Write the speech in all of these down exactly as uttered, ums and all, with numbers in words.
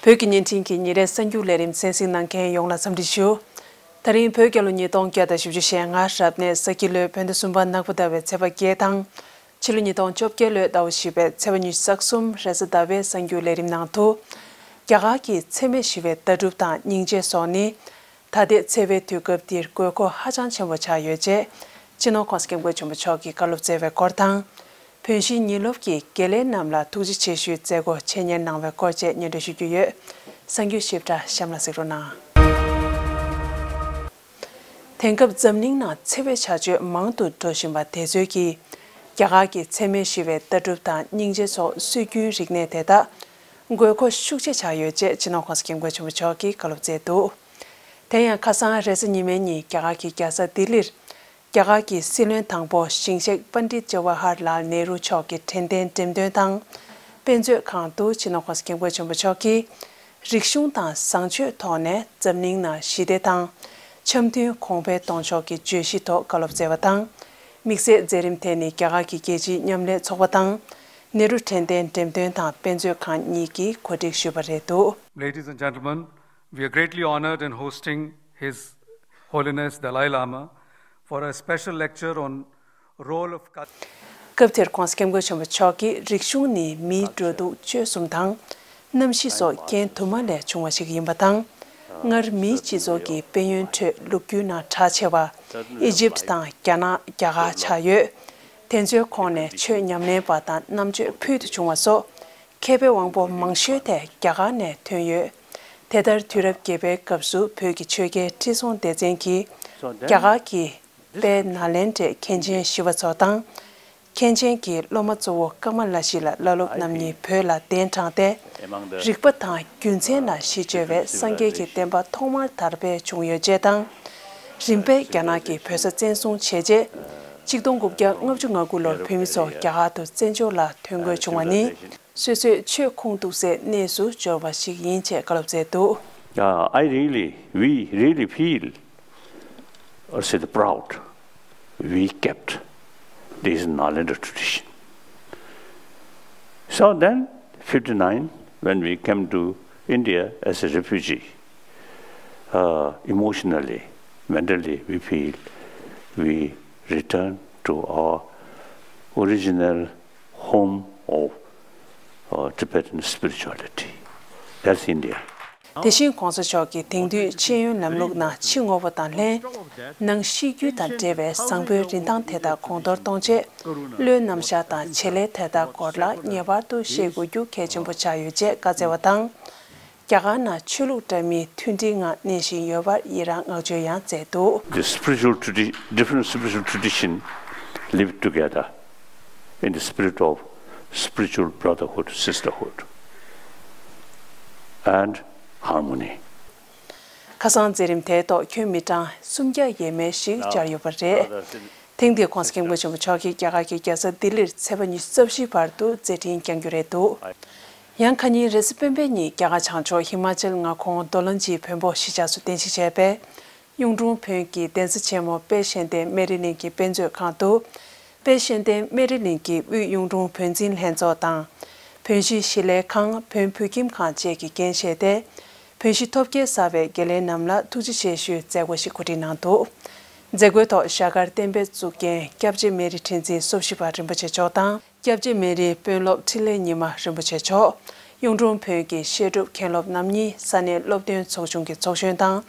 བོད་ཀྱི་བརྙན་འཕྲིན་གྱི་ཉིན་རེའི་གསར་འགྱུར་ལས་རིམ་གསན་གཟིགས་གནང་མཁན་ཡོངས་ལ་འཚམས་འདྲི་ཞུ། ད་རིང་བོད་རྒྱལ་ལོ་ཉིས་སྟོང་བརྒྱ་དང་བཞི་བཅུ་ཞེ་ལྔ་རབ་གནས་ས་ཁྱི་ལོའི་བོད་ཟླ་གསུམ་པ་ནག་པོ་ཟླ་བའི་ཚེས་པ་བརྒྱད་དང་། ཕྱི་ལོ་ཉིས་སྟོང་བཅོ་བརྒྱད་ལོའི་ཟླ་བ་བཞི་པའི་ཚེས་པ་ཉི་ཤུ་རྩ་གསུམ་རེས་གཟའ་ཟླ་བའི་གསར་འགྱུར་ལས་རིམ་ནང་དུ། རྒྱ་གར་གྱི་འཚེ་མེད་ཞི་བའི་ལྟ་གྲུབ་དང་སྙིང་རྗེ་སོགས་ནི། ད་ལྟའི་འཚེ་བའི་དུས་སྐབས་འདིར་དགོས་མཁོ་ཧ་ཅང་ཆེན་པོ་ཆགས་ཡོད་ཅེས། སྤྱི་ནོར་༸གོང་ས་༸སྐྱབས་མགོན་ཆེན་པོ་མཆོག་གིས་བཀའ་སློབ་སྩལ་བའི་སྐོར་དང་། བོན་གཞིས་ཉིན་སློབ་ཀྱི་དགེ་ལས་རྣམས་ལ་ཐུགས་རྗེ་ཆེ་ཞུའི་མཛད་སྒོ་ཆེད་གཉེར་གནང་བའི་སྐོར་བཅས་སྙན་སྒྲོན་ཞུ་རྒྱུ་ཡོད། གསར་འགྱུར་ཞིབ་ཕྲ་གཤམ་ལ་གཟིགས་རོགས་གནང་། དེང་སྐབས་འཛམ་གླིང་ནང་འཚེ་བའི་བྱ་སྤྱོད་མང་དུ་འགྲོ་བཞིན་པ་དེ་ཚོའི་གིས། རྒྱ་གར་གྱི་འཚེ་མེད་ཞི་བའི་ལྟ་གྲུབ་དང་སྙིང་རྗེ་སོགས་སྲོལ་རྒྱུན་རིག་གནས་དེ་དག་དགོས་མཁོ་ཤུགས་ཆེ་ཆགས་ཡོད་ཅེས་སྤྱི་ནོར་༸གོང་ས་༸སྐྱབས་མགོན་ཆེན་པོ་མཆོག་གིས་བཀའ་སློབ་སྩལ་འདུག་དེ་ཡང་ཁ་སང་རེས་གཟའ་ཉི་མའི་ཉིན་རྒྱ་གར་གྱི་རྒྱལ་ས་ལྡི་ལིར། རྒྱ་གར་གྱི་སྲིད་བློན་དང་པོ་ཞིང་གཤེགས་པཎྜི་ཏ་ཇ་ཝ་ཧར་ལཱལ་ནེ་རུ་མཆོག་གི་དྲན་རྟེན་འགྲེམས་སྟོན་དང་། དཔེ་མཛོད་ཁང་དུ་སྤྱི་ནོར་༸གོང་ས་༸སྐྱབས་མགོན་ཆེན་པོ་མཆོག་གིས། རིག་གཞུང་དང་བཟང་སྤྱོད་ཐོག་ནས་འཛམ་གླིང་ནང་ཞི་བདེ་དང་། འཆམ་མཐུན་གོང་འཕེལ་གཏོང་ཕྱོགས་ཀྱི་བརྗོད་གཞི་ཐོག་བཀའ་སློབ་སྩལ་བ་དང་། དམིགས་བསལ་མཛད་རིམ་དེ་ནི་རྒྱ་གར་གྱི་རྒྱལ་སྤྱིའི་མཉམ་ལས་ཚོགས་པ་དང་། ནེ་རུ་དྲན་རྟེན་འགྲེམས་སྟོན་དང་དཔེ་མཛོད་ཁང་གཉིས་ཀྱིས་གོ་སྒྲིག་ཞུས་པ་རེད་འདུག Ladies and gentlemen, we are greatly honored in hosting His Holiness Dalai Lama for a special lecture on role of Kachari. སྐབས་དེར་༸གོང་ས་༸སྐྱབས་མགོན་ཆེན་པོ་མཆོག་གིས་རིག་གཞུང་ནི་མིའི་འགྲོ་འདུག་སྤྱོད་གསུམ་དང་། གནམ་གཤིས་སོགས་རྐྱེན་དུ་མ་ལས་བྱུང་བ་ཞིག་ཡིན་པ་དང་། སྔར་མིའི་སྤྱི་ཚོགས་ཀྱི་དཔལ་ཡོན་ཁྲོད་ལོ་རྒྱུས་ནང་གྲགས་ཆེ་བ། ཨི་ཇིབ་དང་རྒྱ་ནག་རྒྱ་གར་ཆགས་ཡོད། དེ་ཚོའི་ཁོངས་ནས་ཆོས་ཉམས་ལེན་པ་དང་རྣམ་དཔྱོད་ཕུལ་དུ་བྱུང་བ་སོགས། མཁས་པའི་དབང་པོ་མང་ཤོས་དེ་རྒྱ་གར་ནས་ཐོན་ཡོད། དེ་ལྟར་དུས་རབས་བརྒྱད་པའི་སྐབས་སུ་བོད་ཀྱི་ཆོས་རྒྱལ་ཁྲི་སྲོང་ལྡེ་བཙན་གྱིས་རྒྱ་གར་གྱི་དཔལ་ནཱ་ལེནྡྲའི་མཁན་ཆེན་ཞི་བ་འཚོ་དང་། མཁན་ཆེན་གྱི་སློབ་མ་གཙོ་བོ་ཀ་མ་ལ་ཤཱི་ལ་བླ་སློབ་རྣམ་གཉིས་བོད་ལ་གདན་དྲངས་ཏེ། རིག་པ་དང་རྒྱུ་མཚན་ལ་གཞི་བཅོལ་བའི་སངས་རྒྱས་ཀྱི་བསྟན་པ་ཐོག་མར་དར་སྤེལ་བྱུང་ཡོད་ཅེས་དང་། རིམ་པས་རྒྱ་ནག་གིས་བོད་ས་བཙན་བཟུང་བྱས་རྗེས། ཆིག་སྟོང་དགུ་བརྒྱ་ལྔ་བཅུ་ང་དགུ་ལོར་བོད་མི་ཚོ་རྒྱ་གར་དུ་བཙན་བྱོལ་ལ་ཐོན་དགོས་བྱུང་བ་ནི། སོ་སོའི་ཆོས་ཁུངས་གཏུགས་སའི་གནས་སུ་འབྱོར་བ་ཞིག་ཡིན་ཅེས་བཀའ་སློབ་སྩལ་འདུག Uh, I really, we really feel, or say the proud, we kept this Nalanda tradition. So then, fifty-nine, when we came to India as a refugee, uh, emotionally, mentally, we feel we return to our original home of uh, Tibetan spirituality. That's India. དེ་བཞིན་༸གོང་ས་མཆོག་གིས་དེང་དུས་ཤེས་ཡོན་ལམ་ལུགས་ནང་ཕྱི་དངོས་པོ་དང་ལྷན། ནང་གཤིས་རྒྱུད་དང་འབྲེལ་བའི་བཟང་པོའི་རིན་ཐང་དེ་དག་གོང་མཐོར་གཏོང་ཆེད། བློའི་རྣམ་གཞག་དང་བྱེད་ལས་དེ་དག་སྐོར་ལ་ངེས་པར་དུ་ཤེས་དགོས་རྒྱུ་གལ་ཆེན་པོ་ཆགས་ཡོད་ཅེས་བཀའ་སྩལ་བ་དང་། རྒྱ་གར་ནང་ཆོས་ལུགས་འདྲ་མིན་མཐུན་སྒྲིལ་ངང་གནས་བཞིན་ཡོད་པར་ཡི་རང་བསྔགས་བརྗོད་ཡང་མཛད་འདུག The spiritual tradi- different spiritual tradition live together in the spirit of spiritual brotherhood, sisterhood, and harmony. ཁ་སང་མཛད་རིམ་དེའི་ཐོག་ཁྱོན་མི་གྲངས་སུམ་བརྒྱ་ཡས་མས་ཤིག་བཅར་ཡོད་པ་རེད། ཐེངས་འདིར་༸གོང་ས་༸སྐྱབས་མགོན་ཆེན་པོ་མཆོག་གིས་རྒྱ་གར་གྱི་རྒྱལ་ས་ལྡི་ལིར་ཚེས་པ་ཉི་ཤུ་རྩ་བཞི་བར་དུ་མཛད་འཕྲིན་བསྐྱང་རྒྱུ་རེད་འདུག་ཡང་ཁ་ཉིན་རེས་གཟའ་སྤེན་པའི་ཉིན་རྒྱ་གར་བྱང་ཕྱོགས་ཧི་མ་ཅལ་མངའ་ཁོངས་མདོ་ལན་གྱི་བོན་པོ་གཞིས་ཆགས་སུ་རྟེན་གཞི་བྱས་པའི་གཡུང་དྲུང་བོན་གྱི་གདན་ས་ཆེན་མོ་དཔལ་གཤེན་བསྟན་སྨན་རི་གླིང་གི་དཔེ་མཛོད་ཁང་དུ། དཔལ་གཤེན་བསྟན་སྨན་རི་གླིང་གི་དབུས་གཡུང་དྲུང་བོན་འཛིན་ལྷན་ཚོགས་དང་། བོན་གཞིས་གཞིས་ལས་ཁང་། བོན་བོད་ཁྱིམ་ཁང་བཅས་ཀྱིས་འགན་བཞེས་ཏེ། བོན་གཞིས་ཐོབ་སྐལ་བསགས་པའི་དགེ་ལས་རྣམས་ལ་ཐུགས་རྗེ་ཆེ་ཞུའི་མཛད་སྒོ་ཞིག་གོ་སྒྲིག་གནང་འདུག་མཛད་སྒོའི་ཐོག་ཤར་སྒར་བསྟན་པའི་གཙུག་རྒྱན་སྐྱབས་རྗེ་སྨན་རི་ཁྲི་འཛིན་སོ་བཞི་པ་རིན་པོ་ཆེ་མཆོག་དང་། སྐྱབས་རྗེ་སྨན་རིའི་དཔོན་སློབ་འཕྲིན་ལས་ཉི་མ་རིན་པོ་ཆེ་མཆོག་གཡུང་དྲུང་བོན་གྱི་བཤད་སྒྲུབ་མཁན་སློབ་རྣམ་གཉིས། ས་གནས་སློབ་སྟོན་ཚོགས་ཆུང་གི་ཚོགས་གཞོན་དང་།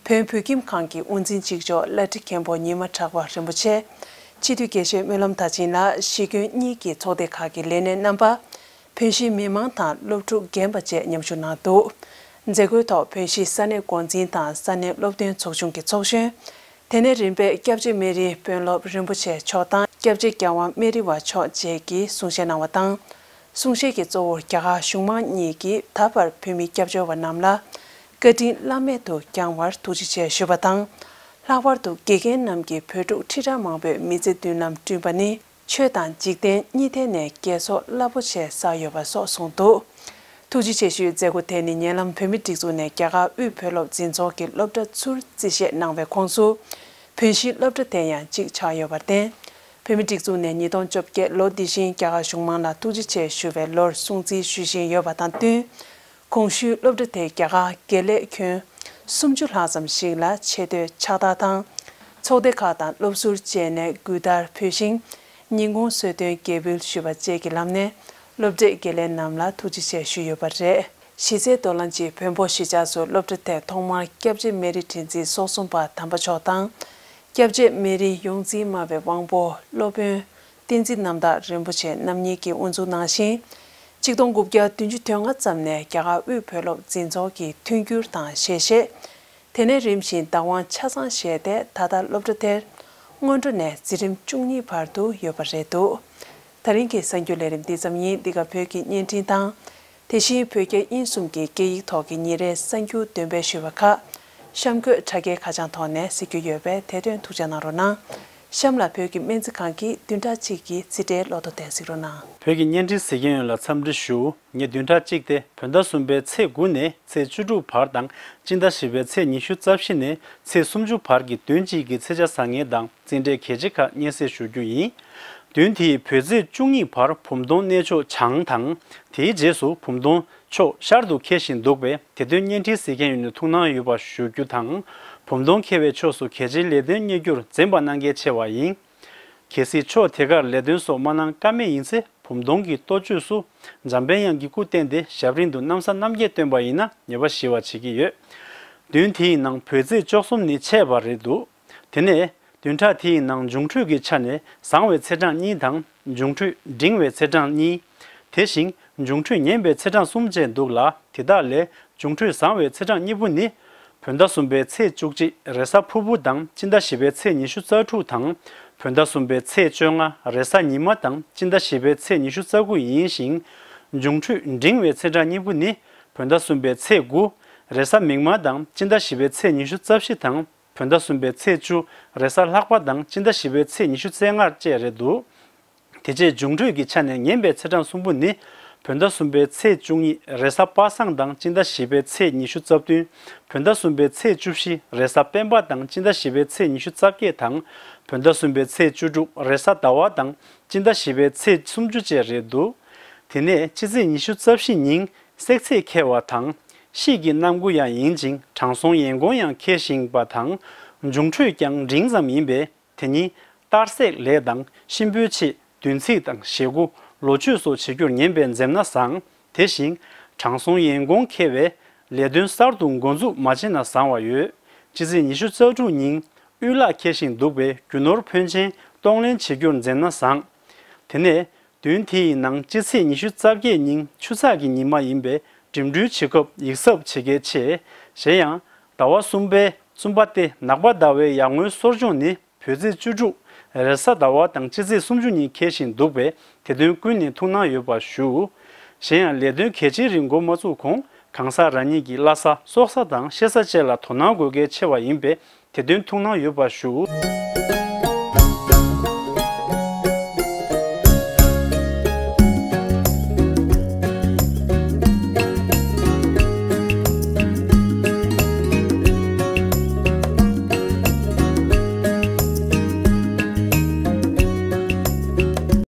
བོན་བོད་ཁྱིམ་ཁང་གི་དབུ་འཛིན་གཅིག་ལྕོགས་བླ་བྲེ་མཁན་པོ་ཉི་མ་གྲགས་པ་རིན་པོ་ཆེ། སྤྱི་འཐུས་དགེ་བཤེས་སྨོན་ལམ་མཐར་ཕྱིན་ལགས། གཞིས་དགོན་གཉིས་ཀྱི་ཚོགས་སྡེ་ཁག་གི་ལས་སྣེ་རྣམ་པ། བོན་གཞིས་མི་མང་དང་སློབ་ཕྲུག་རྒན་པ་བཅས་མཉམ་ཞུགས་གནང་འདུག་མཛད་སྒོའི་ཐོག་བོན་གཞིས་ས་གནས་འགོ་འཛིན་དང་ས་གནས་སློབ་སྟོན་ཚོགས་ཆུང་གི་ཚོགས་གཞོན། དེ་ནས་རིམ་པས་སྐྱབས་རྗེ་སྨན་རིའི་དཔོན་སློབ་རིན་པོ་ཆེ་མཆོག་དང་སྐྱབས་རྗེ་རྒྱལ་དབང་སྨན་རི་བ་མཆོག་བཅས་ཀྱིས་གསུང་བཤད་གནང་བ་དང་། གསུང་བཤད་ཀྱི་གཙོ་བོར་རྒྱ་གར་གཞུང་མང་གཉིས་ཀྱིས་ད་བར་བོད་མི་སྐྱབས་བཅོལ་བ་རྣམས་ལ་བཀའ་དྲིན་བླ་མེད་དུ་བསྐྱངས་བར་ཐུགས་རྗེ་ཆེ་ཞུས་པ་དང་། ལྷག་པར་དུ་དགེ་རྒན་རྣམས་ཀྱིས་བོད་ཕྲུག་ཁྲི་ཕྲག་མང་པོའི་མི་ཚེ་མདུན་ལམ་བསྐྲུན་པ་ནི། ཆོས་དང་འཇིག་རྟེན་གཉིས་ཐད་ནས་དགེ་ཚོགས་རླབས་པོ་ཆེ་བསགས་ཡོད་པ་སོགས་གསུངས་འདུག་ཐུགས་རྗེ་ཆེ་ཞུའི་མཛད་སྒོ་དེ་ནི་ཉེ་ལམ་བོད་མིའི་སྒྲིག་འཛུགས་ནས་རྒྱ་གར་དབུས་བོད་སློབ་འཛིན་ཚོགས་ཀྱི་སློབ་གྲྭ་ཚུར་རྩིས་བཞེས་གནང་བའི་ཁོངས་སུ། བོན་གཞིས་སློབ་གྲྭ་དེ་ཡང་གཅིག་ཆགས་ཡོད་པར་བརྟེན། བོད་མིའི་སྒྲིག་འཛུགས་ནས་ཉིས་སྟོང་བཅོ་བརྒྱད་ལོ་འདི་བཞིན་རྒྱ་གར་གཞུང་མང་ལ་ཐུགས་རྗེ་ཆེ་ཞུ་བའི་ལོར་སྲུང་བརྩི་ཞུ་བཞིན་ཡོད་པ་དང་བསྟུན། གོང་ཞུས་སློབ་གྲྭ་དེ་རྒྱ་གར་དགེ་ལས་ཁྱོན་སུམ་ཅུ་ལྷག་ཙམ་ཞིག་ལ་ཆེ་བསྟོད་ཕྱག་རྟགས་དང་། ཚོགས་སྡེ་ཁག་དང་སློབ་ཟུར་བཅས་ནས་གུས་བརྡར་ཕུལ་ཞིང་། ཉིན་གུང་གསོལ་སྟོན་རྒྱས་འབུལ་ཞུས་པ་བཅས་ཀྱི་ལམ་ནས་སློབ་གྲྭའི་དགེ་ལས་རྣམས་ལ་ཐུགས་རྗེ་ཆེ་ཞུས་ཡོད་པ་རེད། གཞི་རྩའི་དོ་ལན་གྱི་བོན་པོ་གཞིས་ཆགས་སུ་སློབ་གྲྭ་དེར་ཐོག་མར་སྐྱབས་རྗེ་སྨན་རི་ཁྲི་འཛིན་སོ་གསུམ་པ་དམ་པ་མཆོག་དང་། སྐྱབས་རྗེ་སྨན་རིའི་ཡོངས་འཛིན་སྨྲ་བའི་དབང་པོ་སློབ་དཔོན་བསྟན་འཛིན་རྣམ་དག་རིན་པོ་ཆེ་རྣམ་གཉིས་ཀྱིས་དབུ་འཛུགས་གནང་ཞིང་། ཆིག་སྟོང་དགུ་བརྒྱ་བདུན་ཅུ་དོན་ལྔ་ཙམ་ནས་རྒྱ་གར་དབུས་བོད་སློབ་འཛིན་ཚོགས་ཀྱི་མཐུན་འགྱུར་དང་ཞལ་བཞེས། དེ་ནས་རིམ་བཞིན་བདག་དབང་ཆ་ཚང་བཞེས་ཏེ་ད་ལྟ་སློབ་གྲྭ་དེར་སྔོན་འགྲོ་ནས་འཛིན་རིམ་བཅུ་གཉིས་བར་དུ་ཡོད་པ་རེད་འདུག་ད་རིང་གི་གསར་འགྱུར་ལས་རིམ་འདི་ཙམ་ཡིན། འདི་ག་བོད་ཀྱི་བརྙན་འཕྲིན་དང་། དེ་བཞིན་བོད་རྒྱ་དབྱིན་གསུམ་གྱི་སྐད་ཡིག་ཐོག་གི་ཉིན་རེའི་གསར་འགྱུར་འདོན་སྤེལ་ཞུས་པ་ཁག་གཤམ་འཁོད་དྲ་རྒྱའི་ཁ་བྱང་ཐོག་ནས་གཟིགས་རྒྱུ་ཡོད་པས་དེ་དོན་ཐུགས་འཇགས་གནང་རོགས་གནང་། གཤམ་ལ་བོད་ཀྱི་སྨན་རྩིས་ཁང་གི་བདུན་ཕྲག་གཅིག་གི་རྩིས་ཁྲའི་ལོ་ཐོ་དེ་གཟིགས་རོགས་གནང་། བོད་ཀྱི་བརྙན་འཕྲིན་གཟིགས་མཁན་ཡོངས་ལ་འཚམས་འདྲི་ཞུ། ངས་བདུན་ཕྲག་གཅིག་སྟེ་བོད་ཟླ་གསུམ་པའི་ཚེས་དགུ་ནས་ཚེས་བཅུ་དྲུག་བར་དང་སྤྱི་ཟླ་བཞི་པའི་ཚེས་ཉི་ཤུ་རྩ་བཞི་ནས་ཚེས་སུམ་ཅུ་བར་གྱི་བདུན་གཅིག་གི་ཚེས་ཆ་བཟང་ངན་དང་། རྩིས་འབྲས་གལ་ཆེ་ཁག་སྙན་སེང་ཞུ་རྒྱུ་ཡིན། བདུན་དེའི་བོད་ཚེས་བཅུ་གཉིས་བར་བུམ་སྟོང་གནས་ཕྱོགས་བྱང་དང་། དེའི་རྗེས་སུ་བུམ་སྟོང་ཕྱོགས་ཤར་དུ་འཁེལ་བཞིན་འདུག་པས། དེ་དོན་བརྙན་འཕྲིན་གཟིགས་མཁན་ཡོངས་ནས་ཐུགས་སྣང་ཡོད་པ་ཞུ་རྒྱུ་དང་། བུམ་སྟོང་འཁེལ་བའི་ཕྱོགས་སུ་གལ་ཆེའི་ལས་དོན་གཉེར་རྒྱུར་འཛེམ་པ་གནང་གལ་ཆེ་བ་ཡིན། གལ་སྲིད་ཕྱོགས་དེ་གར་ལས་དོན་སོགས་མ་གནང་ཀ་མེད་ཡིན་ཚེ། བུམ་སྟོང་གི་གཏོ་བཅོས་སུ་འཇམ་དཔལ་དབྱངས་ཀྱི་སྐུ་བསྟན་ཏེ་ཞབས་རིམ་དུ་གནམ་ས་སྣ་བརྒྱད་བཏོན་པ་ཡིན་ན་ཉེས་པ་ཞི་བ་བྱེད་ཀྱི་ཡོད། བདུན་དེའི་ནང་བོད་ཚེས་བཅུ་གསུམ་ནི་ཆད་པ་རེད་འདུག་དེ་ནས་བདུན་ཕྲག་དེའི་ནང་འབྱུང་འཕྲོད་ཀྱི་ཆ་ནས་བཟང་བའི་ཚེས་གྲངས་གཉིས་དང་། འབྱུང་འཕྲོད་འབྲིང་བའི་ཚེས་གྲངས་གཉིས། དེ་བཞིན་འབྱུང་འཕྲོད་ངན་པའི་ཚེས་གྲངས་གསུམ་བཅས་འདུག་ལ། དེ་དག་ལས་འབྱུང་འཕྲོད་བཟང་བའི་ཚེས་གྲངས་གཉིས་པོ་ནི། བོད་ཟླ་གསུམ་པའི་ཚེས་བཅུ་གཅིག་རེས་གཟའ་ཕུར་བུ་དང་སྤྱི་ཟླ་བཞི་པའི་ཚེས་ཉི་ཤུ་རྩ་དྲུག་དང་། བོད་ཟླ་གསུམ་པའི་ཚེས་བཅོ་ལྔ་རེས་གཟའ་ཉི་མ་དང་སྤྱི་ཟླ་བཞི་པའི་ཚེས་ཉི་ཤུ་རྩ་དགུ་ཡིན་ཞིང་། འབྱུང་འཕྲོད་འབྲིང་བའི་ཚེས་གྲངས་གཉིས་པོ་ནི། བོད་ཟླ་གསུམ་པའི་ཚེས་དགུ་རེས་གཟའ་མིག་དམར་དང་སྤྱི་ཟླ་བཞི་པའི་ཚེས་ཉི་ཤུ་རྩ་བཞི་དང་། བོད་ཟླ་གསུམ་པའི་ཚེས་བཅུ་རེས་གཟའ་ལྷག་པ་དང་སྤྱི་ཟླ་བཞི་པའི་ཚེས་ཉི་ཤུ་རྩ་ལྔ་བཅས་རེད་འདུག་དེ་རྗེས་འབྱུང་འཕྲོད་ཀྱི་ཆ་ནས་ངན་པའི་ཚེས་གྲངས་གསུམ་པོ་ནི། བོད་ཟླ་གསུམ་པའི་ཚེས་བཅུ་གཉིས་རེས་གཟའ་པ་སངས་དང་སྤྱི་ཟླ་བཞི་པའི་ཚེས་ཉི་ཤུ་རྩ་བདུན། བོད་ཟླ་གསུམ་པའི་ཚེས་བཅུ་བཞི་རེས་གཟའ་སྤེན་པ་དང་སྤྱི་ཟླ་བཞི་པའི་ཚེས་ཉི་ཤུ་རྩ་བརྒྱད་དང་། བོད་ཟླ་གསུམ་པའི་ཚེས་བཅུ་དྲུག་རེས་གཟའ་ཟླ་བ་དང་སྤྱི་ཟླ་བཞི་པའི་ཚེས་སུམ་ཅུ་བཅས་རེད་འདུག་དེ་ནས་སྤྱི་ཚེས་ཉི་ཤུ་རྩ་བཞི་ཉིན་སྲེག་ཚེས་འཁེལ་བ་དང་། དཔྱིད་ཀྱི་གནམ་དགུང་ཡང་ཡིན་ཅིང་དྲང་སྲོང་ཡན་གོང་ཡང་འཁེལ་བཞིན་པ་དང་། འབྱུང་འཕྲོད་ཀྱང་འབྲིང་ཙམ་ཡིན་པས། དེ་ཉིད་གཏར་སྲེག་ལས་དང་གཤིན་པོའི་ཆེད་བདུན་ཚིགས་དང་ཞེ་དགུ་ལོ་མཆོད་སོགས་བྱེད་རྒྱུར་ངན་པས་འཛེམ་ན་བཟང་། དེ་བཞིན་དྲང་སྲོང་ཡན་གོང་འཁེལ་བས་ལས་དོན་གསར་དུ་འགོ་འཛུགས་མ་བྱས་ན་བཟང་བ་ཡོད། སྤྱི་ཚེས་ཉི་ཤུ་རྩ་དྲུག་ཉིན་དབུལ་ལག་འཁེལ་ཞིང་འདུག་པས་རྒྱུ་ནོར་ཕོན་ཆེན་གཏོང་ལེན་བྱེད་རྒྱུར་འཛེམ་ན་བཟང་། དེ་ནས་བདུན་དེ་ཡི་ནང་སྤྱི་ཚེས་ཉི་ཤུ་རྩ་བརྒྱད་ཉིན་ཆུ་ཚགས་ཀྱི་ཉི་མ་ཡིན་པས་འགྲིམ་འགྲུལ་བྱེད་སྐབས་ཡིད་གཟབ་བྱེད་གལ་ཆེ། གཞན་ཡང་ཟླ་བ་གསུམ་པའི་གསུམ་པ་སྟེ་ནག་པ་ཟླ་བའི་ཡར་ངོའི་གསོ་སྦྱོང་ནི། བོད་ཚེས་བཅུ་དྲུག་རེས་གཟའ་ཟླ་བ་དང་སྤྱི་ཚེས་སུམ་ཅུ་ཉིན་འཁེལ་ཞིང་འདུག་པས་དེ་དོན་ཀུན་ནས་ཐུགས་སྣང་ཡོད་པ་ཞུ། གཞན་ཡང་ལས་དོན་གལ་ཆེའི་རིགས་འགོ་མ་བཙུགས་གོང་གང་ཟག་རང་ཉིད་ཀྱི་བླ་གཟའ་སྲོག་གཟའ་དང་གཤེད་གཟའ་བཅས་ལ་དོ་སྣང་དགོས་གལ་ཆེ་བ་ཡིན་པས་དེ་དོན་ཐུགས་སྣང་ཡོད་པ་ཞུ།